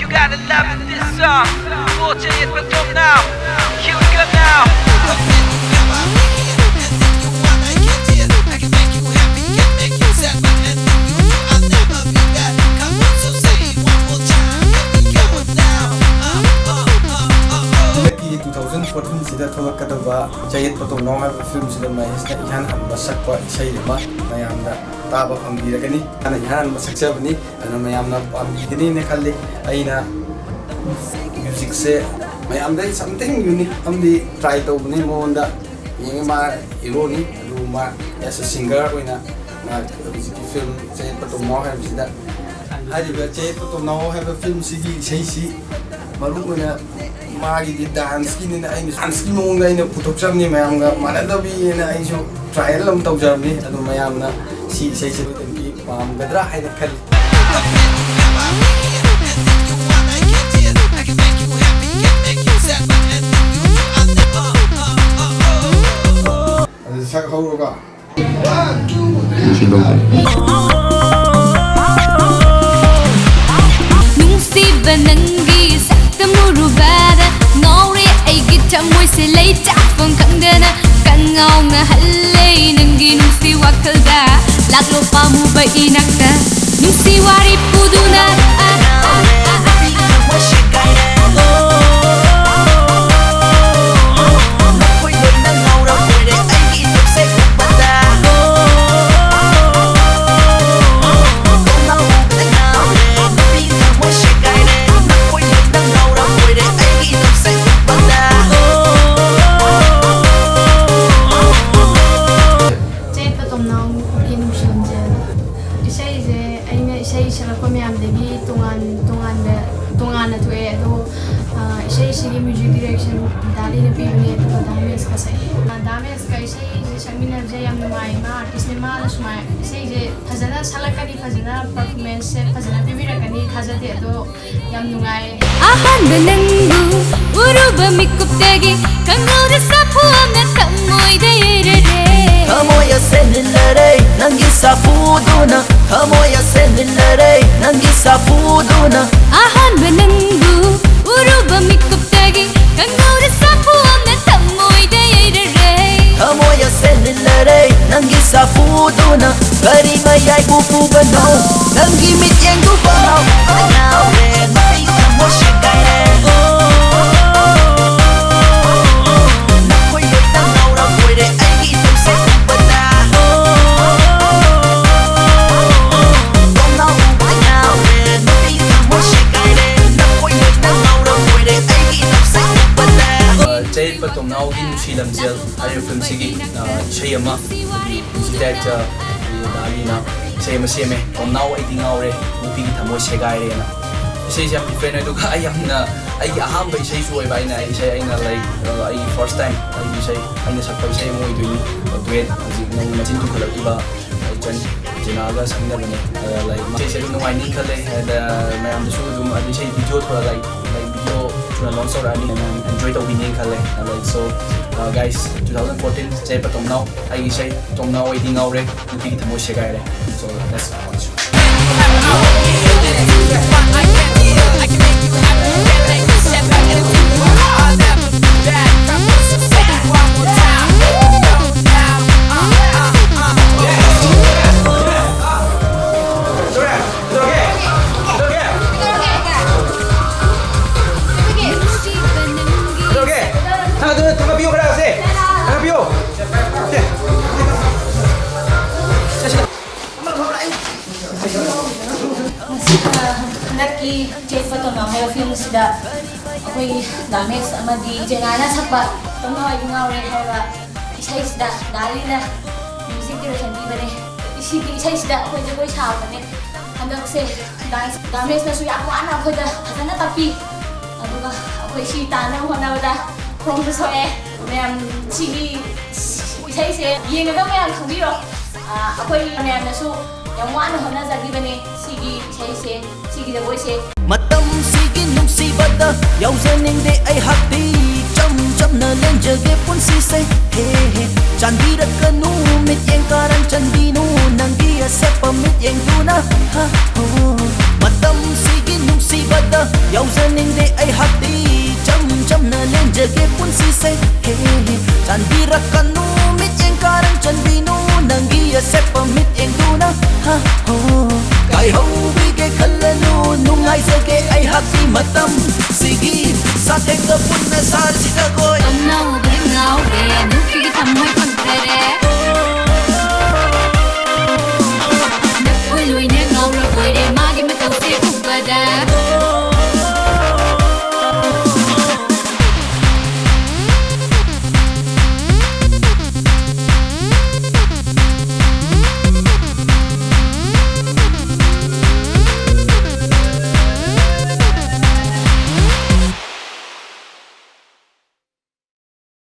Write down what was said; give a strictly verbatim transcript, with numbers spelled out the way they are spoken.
You gotta love it, this song. Watch it, but don't now. Here we go now. ꯍꯟꯗꯛꯀꯤ two thousand ꯐꯣꯔꯇꯤꯟꯁꯤꯗ ꯊꯣꯛꯂꯛꯀꯗꯕ ꯆꯌꯦꯠ ꯄꯇꯣꯝꯅꯥꯎ ꯍꯥꯏꯕ ꯐꯤꯂꯝꯁꯤꯗ ꯃꯍꯦꯁꯅ ꯏꯍꯥꯟ ꯍꯥꯟꯕ ꯁꯛꯄ ꯏꯁꯩ ꯑꯃ ꯃꯌꯥꯝꯗ ꯇꯥꯕ ꯐꯪꯕꯤꯔꯒꯅꯤ꯫ ꯑꯩꯅ ꯏꯍꯥꯟ ꯍꯥꯟꯕ ꯁꯛꯆꯕꯅꯤ, ꯑꯗꯨꯅ ꯃꯌꯥꯝꯅ ꯄꯥꯝꯕꯤꯒꯅꯤꯅ ꯈꯜꯂꯤ꯫ ꯑꯩꯅ ꯃ꯭ꯌꯨꯖꯤꯛꯁꯦ ꯃꯌꯥꯝꯗ something unique ꯑꯃꯗꯤ ꯇ꯭ꯔꯥꯏ ꯇꯧꯕꯅꯤ ꯃꯉꯣꯟꯗ꯫ ꯌꯦꯡꯉꯦ, ꯃꯥ ꯍꯤꯔꯣꯅꯤ, ꯑꯗꯨꯒ ꯃꯥ as a singer ꯑꯣꯏꯅ ꯃꯥ ꯍꯧꯖꯤꯛꯀꯤ ꯐꯤꯂꯝ ꯆꯌꯦꯠ ꯄꯇꯣꯝꯅꯥꯎ ꯍꯥꯏꯕꯁꯤꯗ, ꯍꯥꯏꯔꯤꯕ ꯆꯌꯦꯠ ꯄꯇꯣꯝꯅꯥꯎ ꯍꯥꯏꯕ ꯐꯤꯂꯝꯁꯤꯒꯤ ꯏꯁꯩꯁꯤ ꯃꯔꯨ ꯑꯣꯏꯅ ꯃꯥꯒꯤꯗꯤ ꯗꯥꯟꯁꯀꯤꯅꯤꯅ ꯑꯩꯅ ꯗꯥꯟꯁꯀꯤ ꯃꯑꯣꯡꯗ ꯑꯩꯅ ꯄꯨꯊꯣꯛꯆꯕꯅꯤ, ꯃꯌꯥꯝꯒ ꯃꯥꯟꯅꯗꯕꯤꯅ ꯑꯩꯁꯨ ꯇ꯭ꯔꯥꯏꯌꯦꯜ ꯑꯃ ꯇꯧꯖꯕꯅꯤ꯫ ꯑꯗꯨ ꯃꯌꯥꯝꯅ ꯁꯤ ꯏꯁꯩꯁꯤ ꯂꯣꯏꯅꯃꯛꯀꯤ ꯄꯥꯝꯒꯗ꯭ꯔꯥ ꯍꯥꯏꯅ ꯈꯜꯂꯤ꯫ ꯑꯗꯨ ꯁꯛ ꯍꯧꯔꯒ ꯅꯨꯡꯁꯤꯕ ꯅꯪꯒꯤ ꯁꯛꯇꯝ ꯎꯔꯨꯕꯗ ꯉꯥꯎꯔꯦ ꯑꯩꯒꯤ ꯊꯃꯣꯏꯁꯦ ꯂꯩ ꯆꯥꯐꯝ ꯈꯪꯗꯅ ꯀꯉꯥꯎꯅꯍꯜꯂꯦ ꯅꯪꯒꯤ ꯅꯨꯡꯁꯤ ꯋꯥꯈꯜꯗ ꯂꯥꯛꯂꯣ ꯄꯥꯝꯃꯨꯕ ꯏꯅꯥꯛꯇ ꯅꯨꯡꯁꯤ ꯋꯥꯔꯤ ꯄꯨꯗꯨꯅ ꯑ, ꯑ, ꯑ, ꯑ. ꯆꯌꯦꯠ ꯄꯇꯣꯝꯅꯥꯎꯒꯤ ꯅꯨꯡꯁꯤ ꯂꯝꯖꯦꯜ꯫ ꯏꯁꯩꯁꯦ ꯑꯩꯅ ꯏꯁꯩ ꯁꯛꯂꯛꯄ ꯃꯌꯥꯝꯗꯒꯤ ꯇꯣꯉꯥꯟ ꯇꯣꯉꯥꯟꯕ ꯇꯣꯉꯥꯟꯅ ꯊꯣꯛꯑꯦ꯫ ꯑꯗꯣ ꯏꯁꯩꯁꯤꯒꯤ ꯃ꯭ꯌꯨꯖꯤꯛ ꯗꯤꯔꯦꯛꯁꯟ ꯗꯥꯂꯤꯅ ꯄꯤꯕꯅꯦ, ꯑꯗꯨꯒ ꯗꯥꯃꯦꯁꯀ ꯁꯛꯑꯦ꯫ ꯗꯥꯃꯦꯁꯀ ꯏꯁꯩꯁꯦ ꯁꯛꯃꯤꯟꯅꯕꯁꯦ ꯌꯥꯝ ꯅꯨꯡꯉꯥꯏ꯫ ꯃꯥ ꯑꯥꯔꯇꯤꯁꯅꯦ, ꯃꯥꯅ ꯁꯨꯃꯥꯏꯅ ꯏꯁꯩꯁꯦ ꯐꯖꯅ ꯁꯛꯂꯛꯀꯅꯤ, ꯐꯖꯅ ꯄꯔꯐꯣꯔꯃꯦꯟꯁꯁꯦ ꯐꯖꯅ ꯄꯤꯕꯤꯔꯛꯀꯅꯤ ꯊꯥꯖꯗꯦ꯫ ꯑꯗꯣ ꯌꯥꯝ ꯅꯨꯡꯉꯥꯏ꯫ ꯑꯍꯥꯟꯕ ꯅꯪꯕꯨ ꯎꯔꯨꯕ ꯃꯤꯀꯨꯞꯇꯒꯤ ꯈꯪꯍꯧꯗ ꯁꯥꯐꯨ ꯑꯃꯅ ꯊꯃꯣꯏꯗ ꯏꯔꯔꯦ꯫ ꯊꯃꯣꯏ ꯑꯁꯦ ꯅꯤꯜꯂꯔꯦ ꯅꯪꯒꯤ ꯁꯥꯐꯨꯗꯨꯅ ꯊꯃꯣꯏ ꯑꯁꯦ ꯅꯤꯜꯂꯔꯦ ꯅꯪꯒꯤ ꯆꯐꯨꯗꯨꯅ ꯑꯍꯥꯟꯕ ꯅꯪꯕꯨ ꯎꯔꯨꯕ ꯃꯤꯀꯨꯞꯇꯒꯤ ꯀꯪꯍꯧꯔ ꯁꯥꯐꯨ ꯑꯃꯅ ꯊꯃꯣꯏꯗ ꯌꯩꯔꯔꯦ꯫ ꯊꯃꯣꯏ ꯑꯁꯦ ꯅꯤꯜꯂꯔꯦ ꯅꯪꯒꯤ ꯆꯐꯨꯗꯨꯅ ꯀꯔꯤ ꯃꯌꯥꯏꯕꯨ ꯄꯨꯕꯅꯣ? ꯅꯪꯒꯤ ꯃꯤꯠꯌꯦꯡꯗꯨꯕꯨ ꯉꯥꯎꯔꯦ ꯅꯪꯒꯤ ꯊꯃꯣꯏ ꯁꯦꯒꯥꯏꯔꯦ꯫ ꯅꯈꯣꯏ ꯂꯣꯏꯅ ꯉꯥꯎꯔ ꯂꯣꯏꯔꯦ ꯑꯩꯒꯤ ꯏꯊꯧꯁꯦ ꯎꯕꯗ꯫ ꯀꯣꯝꯅ ꯎꯕ ꯉꯥꯎꯔꯦ ꯅꯪꯒꯤ ꯊꯃꯣꯏ ꯁꯦꯒꯥꯏꯔꯦ꯫ ꯅꯈꯣꯏ ꯂꯣꯏꯅ ꯉꯥꯎꯔ ꯂꯣꯏꯔꯦ ꯑꯩꯒꯤ ꯏꯊꯧꯁꯦ ꯎꯕꯗ꯫ ꯆꯌꯦꯠꯄ ꯇꯣꯝꯅꯥꯎꯒꯤ ꯅꯨꯡꯁꯤ ꯂꯝꯖꯦꯜ ꯍꯥꯏꯔꯤꯕ ꯐꯤꯂꯝꯁꯤꯒꯤ ꯏꯁꯩ ꯑꯃ ꯃ꯭ꯌꯨꯖꯤꯛ ꯗꯥꯏꯔꯦꯛꯇꯔ ꯗꯥꯂꯤꯅ ꯏꯁꯩ ꯑꯃ ꯁꯦꯝꯃꯦ꯫ ꯇꯣꯝꯅꯥꯎ ꯑꯩꯗꯤ ꯉꯥꯎꯔꯦ ꯅꯨꯄꯤꯒꯤ ꯊꯃꯣꯏ ꯁꯦꯒꯥꯏꯔꯦꯅ꯫ ꯏꯁꯩꯁꯦ ꯌꯥꯝ ꯗꯤꯐ꯭ꯔꯦꯟ ꯑꯣꯏ, ꯑꯗꯨꯒ ꯑꯩ ꯌꯥꯝꯅ ꯑꯩꯒꯤ ꯑꯍꯥꯟꯕ ꯏꯁꯩꯁꯨ ꯑꯣꯏꯕ, ꯑꯩꯅ ꯏꯁꯩ ꯑꯩꯅ ꯂꯥꯏꯛ ꯑꯩꯒꯤ ꯐꯥꯔꯁ ꯇꯥꯏꯝ ꯑꯩꯒꯤ ꯏꯁꯩ ꯑꯩꯅ ꯁꯛꯄ ꯏꯁꯩ ꯑꯃ ꯑꯣꯏꯗꯣꯏꯅꯤ꯫ ꯗꯨꯋꯦꯠ ꯍꯧꯖꯤꯛ ꯅꯧꯅ ꯃꯆꯤꯟ ꯇꯨꯝꯈꯠꯂꯛꯂꯤꯕ ꯏꯆꯟ ꯖꯤꯅꯥꯒ ꯁꯛꯃꯤꯟꯅꯕꯅꯦ꯫ ꯑꯗ ꯂꯥꯏꯛ ꯏꯁꯩꯁꯦ ꯑꯗꯨꯝ ꯅꯨꯡꯉꯥꯏꯅꯤ ꯈꯜꯂꯦ꯫ ꯑꯗ ꯃꯌꯥꯝꯗꯁꯨ ꯑꯗꯨꯝ ꯑꯗꯨ ꯏꯁꯩ ꯚꯤꯗꯤꯑꯣ ꯊꯣꯛꯑ ꯂꯥꯏꯛ ꯂꯥꯏꯛ ꯚꯤꯗꯤꯑꯣ ꯊꯨꯅ ꯂꯣꯟꯁ ꯇꯧꯔꯛꯑꯅꯤ, ꯃꯌꯥꯝ ꯑꯦꯟꯖꯣꯏ ꯇꯧꯕꯤꯅꯤ ꯈꯜꯂꯦ꯫ ꯂꯥꯏꯛ ꯁꯣ ꯒꯥꯏꯁ, ꯇꯨ ꯊꯥꯎꯖꯟ ꯐꯣꯔꯇꯤꯟ ꯆꯌꯦꯠꯄ ꯇꯣꯝꯅꯥꯎ ꯑꯩꯒꯤ ꯏꯁꯩ ꯇꯣꯝꯅꯥꯎ ꯑꯩꯗꯤ ꯉꯥꯎꯔꯦ ꯅꯨꯄꯤꯒꯤ ꯊꯃꯣꯏ ꯁꯦꯒꯥꯏꯔꯦ꯫ So let's watch. ꯅꯨꯡꯁꯤꯕ ꯅꯪꯒꯤ ꯊꯥꯡꯒꯠꯄꯤꯌꯨ ꯈꯔ ꯁꯦ꯫ ꯊꯥꯡꯒꯠꯄꯤꯌꯨ꯫ ꯍꯟꯗꯛꯀꯤ ꯆꯦꯟꯕ ꯇꯣꯝꯅꯥꯎ ꯍꯥꯏꯕ ꯐꯤꯂꯝꯁꯤꯗ ꯑꯩꯈꯣꯏ ꯗꯥꯃꯦꯁ ꯑꯃꯗꯤ ꯖꯦꯅꯥꯅ ꯁꯛꯄ ꯇꯣꯝꯅꯥꯎ ꯑꯩꯗꯤ ꯉꯥꯎꯔꯦ ꯍꯥꯏꯕ ꯏꯁꯩꯁꯤꯗ ꯗꯥꯂꯤꯅ ꯃ꯭ꯌꯨꯖꯤꯛ ꯗꯤꯔꯦꯛꯁꯟ ꯄꯤꯕꯅꯦ꯫ ꯁꯤꯒꯤ ꯏꯁꯩꯁꯤꯗ ꯑꯩꯈꯣꯏ ꯖꯒꯣꯏ ꯁꯥꯕꯅꯦ꯫ ꯍꯟꯗꯛꯁꯦ ꯗꯥꯃꯦꯁꯅꯁꯨ ꯌꯥꯝ ꯋꯥꯅ ꯑꯩꯈꯣꯏꯗ ꯐꯖꯅ ꯇꯥꯛꯄꯤ꯫ ꯑꯗꯨꯒ ꯑꯩꯈꯣꯏ ꯁꯤ ꯇꯥꯅꯕ ꯍꯣꯠꯅꯕꯗ ꯈꯣꯡꯁꯨ ꯁꯣꯛꯑꯦ꯫ ꯃꯌꯥꯝ ꯁꯤꯒꯤ ꯏꯁꯩꯁꯦ ꯌꯦꯡꯉꯒ ꯃꯌꯥꯝ ꯈꯪꯕꯤꯔꯣ꯫ ꯑꯩꯈꯣꯏ ꯃꯌꯥꯝꯅꯁꯨ ꯌꯥꯝ ꯋꯥꯅ ꯍꯣꯠꯅꯖꯈꯤꯕꯅꯦ ꯁꯤꯒꯤ ꯏꯁꯩꯁꯦ, ꯁꯤꯒꯤ ꯖꯒꯣꯏꯁꯦ꯫ ꯃꯇꯝꯁꯤꯒꯤ ꯅꯨꯡꯁꯤꯕꯗ ꯌꯥꯎꯖꯅꯤꯡꯗꯦ ꯑꯩꯍꯥꯛꯇꯤ꯫ ꯏꯆꯝ ꯆꯝꯅ ꯂꯦꯟꯖꯒꯦ ꯄꯨꯟꯁꯤꯁꯦ꯫ ꯍꯦ ꯍꯦ꯫ ꯆꯥꯟꯕꯤꯔꯛꯀꯅꯨ ꯃꯤꯠꯌꯦꯡ ꯀꯥꯔꯟ ꯆꯟꯕꯤꯅꯨ ꯅꯪꯒꯤ ꯑꯁꯦꯠꯄ ꯃꯤꯠꯌꯦꯡꯗꯨꯅ꯫ ꯍ ꯍꯣ꯫ ꯌꯥꯎꯖꯅꯤꯡꯗꯦ ꯑꯩꯍꯥꯛꯇꯤ, ꯏꯆꯝ ꯆꯝꯅ ꯂꯦꯟꯖꯒꯦ ꯄꯨꯟꯁꯤꯁꯦ꯫ ꯍꯦ, ꯍꯦ, ꯆꯥꯟꯕꯤꯔꯛꯀꯅꯨ ꯃꯤꯠꯌꯦꯡ ꯀꯥꯔꯪ ꯆꯟꯕꯤꯅꯨ, ꯅꯪꯒꯤ ꯑꯁꯦꯠꯄ ꯃꯤꯠꯌꯦꯡꯗꯨꯅ꯫ ꯍꯥ, ꯍꯣ, ꯀꯥꯏꯍꯧꯕꯤꯒꯦ ꯈꯜꯂꯅꯨ, ꯅꯨꯡꯉꯥꯏꯖꯒꯦ ꯑꯩꯍꯥꯛꯀꯤ ꯃꯇꯝꯁꯤꯒꯤ꯫ ꯁꯥꯊꯦꯡꯗ ꯄꯨꯟꯅ ꯁꯥꯔꯁꯤ ꯖꯒꯣꯏ꯫ ꯉꯥꯎꯕ ꯉꯥꯎꯔꯦ ꯅꯨꯄꯤꯒꯤ ꯊꯃꯣꯏ